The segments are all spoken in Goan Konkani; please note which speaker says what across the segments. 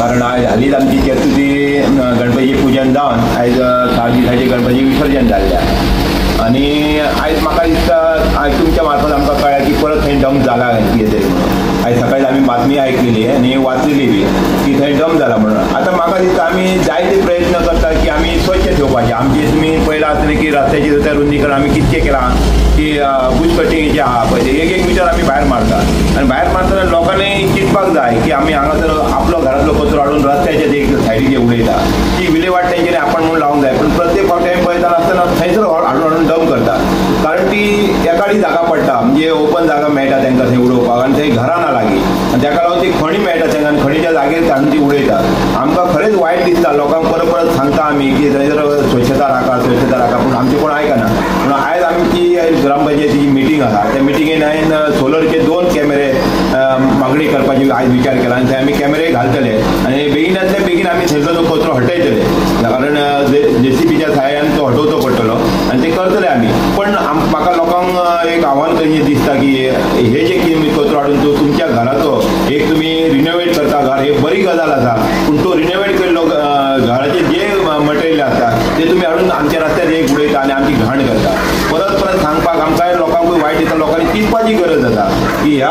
Speaker 1: कारण आयज हालींच आमची चतुर्थी गणपती पुजन जावन आयज 6 दिसांचे गणपती विसर्जन जाल्लें आसा आनी आयज म्हाका दिसता आयज तुमच्या मार्फत आमकां कळ्ळें की परत थंय डंप जाला कितें तरी म्हणून. आयज सकाळी आमी बातमी आयकलेली आनी वाचलेली बी की थंय डंप जाला म्हणून. आतां म्हाका दिसता आमी जायते प्रयत्न करता की आमी स्वच्छ ठेवपाचे. आमचे तुमी पयलां आसतलें की रस्त्याची सुद्दां रुंदीकरण आमी कितकें केलां की बुश कटिंगेचे आहा पळय एक एक मिटर आमी भायर मारता आनी भायर मारतना लोकांनी चिंतपाक जाय की आमी हांगासर आपलो घरांतलो कचरो हाडून रस्त्याच्या एक सायडीक उडयता ती विलेवाट तेंच्यांनी आपण म्हणून लावंक जाय. पूण प्रत्येक फावटी आमी पळयता आसतना थंयसर हाडून हाडून डंप करता कारण ती एकाडी जागा पडटा म्हणजे ओपन जागा मेळटा तांकां थंय उडोवपाक आनी थंय घरां ना लागीं आनी ताका लागून ती खणी मेळटा तांकां आनी खणीच्या जागेर हाडून ती उडयतात. आमकां खरेंच वायट दिसता लोकांक परत परत सांगता आमी की थंयसर स्वच्छता राखा स्वच्छता राखा पूण आमचें कोण आयकना. म्हणून आयज आमची ग्रामपंचायतीची मिटींग आसा त्या मिटिंगेन हांवें सोलरचे 2 कॅमेरे मागणी करपाची आयज विचार केला आनी थंय आमी कॅमेरे घालतले आनी बेगिनांतल्या बेगीन आमी थंयसर तो कचरो हटयतले कारण जेसीबीच्या सहाय्यान तो हटोवचो पडटलो आनी ते करतले आमी. पण म्हाका लोकांक एक आव्हान कशें दिसता की हे जे कितें कचरो हाडून तो तुमच्या घराचो एक तुमी रिनोवेट करता घर हे बरी गजाल आसा पूण तो रिनोवेट केल्लो घराचे जे मटेरियल आसा ते तुमी हाडून आमच्या रस्त्यार एक उडयता आनी आमची घाण करता. परत परत सांगपाक आमकां लोकांकूय वायट दिसता. लोकांनी चिंतपाची गरज आसा की ह्या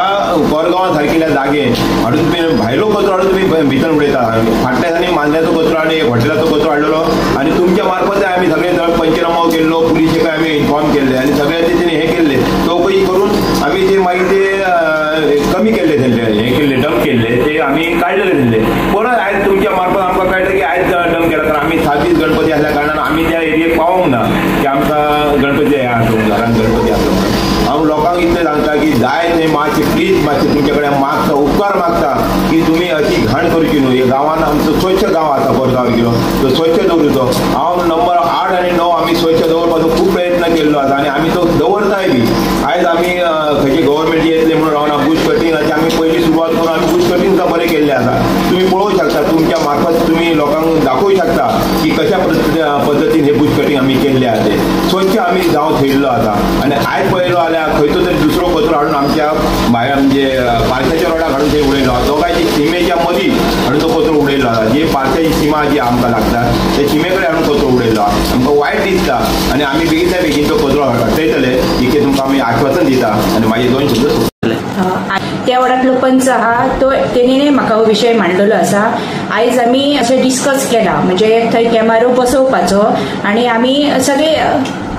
Speaker 1: कोरगांवा सारकिल्या जागेर हाडून तुमी भायलो कचरो हाडून तुमी भितर उडयता. फाटल्या दिसांनी मांद्याचो कचरो आनी एक हॉटेलाचो कचरो हाडलेलो आनी तुमच्या मार्फत आमी सगळे पंचनामो केल्लो पुलिशेक आमी इन्फॉर्म केल्ले आनी सगळे तेणी हें केल्लें चवकशी करून आमी ते मागीर ते कमी केल्ले थंयले हें केल्ले डंप केल्ले ते आमी काडलेले थंयले. परत आयज तुमच्या मार्फत आमकां कळटा की आयज डंप केला कारण आमी 7 दीस गणपती आसल्या कारणान आमी त्या एरियेक पावोंक ना की आमकां गणपती हे आसलो घरान गणपती आसलो म्हणून. हांव लोकांक इतलें सांगता की जाय थंय मातशें प्लीज मातशें तुमचे कडेन मागता उपकार मागता की तुमी अशी घाण करची न्हू. गांवान आमचो स्वच्छ गांव आसा कोरगांव किलो तो स्वच्छ दवरुचो. हांव नंबर 8 आनी 9 आमी स्वच्छ दवरपाचो खूब प्रयत्न केल्लो आसा आनी आमी तो दवरताय बी. आयज आमी खंयचे गव्हर्मेंट येतले म्हणून रावना बुश कटिंगाची आमी पयली सुरवात करून आमी बुश कटिंग सुद्दां बरें केल्लें आसा. तुमी पळोवंक शकता तुमच्या मार्फत तुमी लोकांक दाखोवंक शकता की कशा पद्दतीन हे बुश कटिंग आमी केल्लें आसा ते स्वच्छ आमी गांव थेयल्लो आसा. आनी आयज पळयलो जाल्यार खंयचो तरी दुसरो कचरो हाडून आमच्या भायर म्हणजे पारशाच्या रोडाक हाडून थंय उडयलो दोगांयची शिमेच्या मदीं हाडून तो कचरो उडयलो आसा. जी पारशाची शिमा जी आमकां लागता त्या शिमे कडेन हाडून कचरो उडयलो आमकां वायट दिसता आनी आमी बेगीनच्या बेगीन तो कचरो हटयतले इतकें तुमकां आमी आश्वासन दिता आनी मागीर 2 शब्द.
Speaker 2: त्या वडांतलो पंच आहा तो तेणें म्हाका हो विशय मांडलेलो आसा. आयज आमी अशें डिस्कस केला म्हणजे थंय कॅमेरो बसोवपाचो आनी आमी सगळे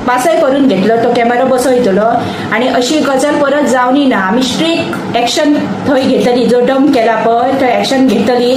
Speaker 2: पासय करून घेतलो तो कॅमेरो बसयतलो आनी अशी गजाल परत जावनी ना. आमी स्ट्रिक्ट एक्शन थंय घेतली जो डंप केला पळय थंय एक्शन घेतली.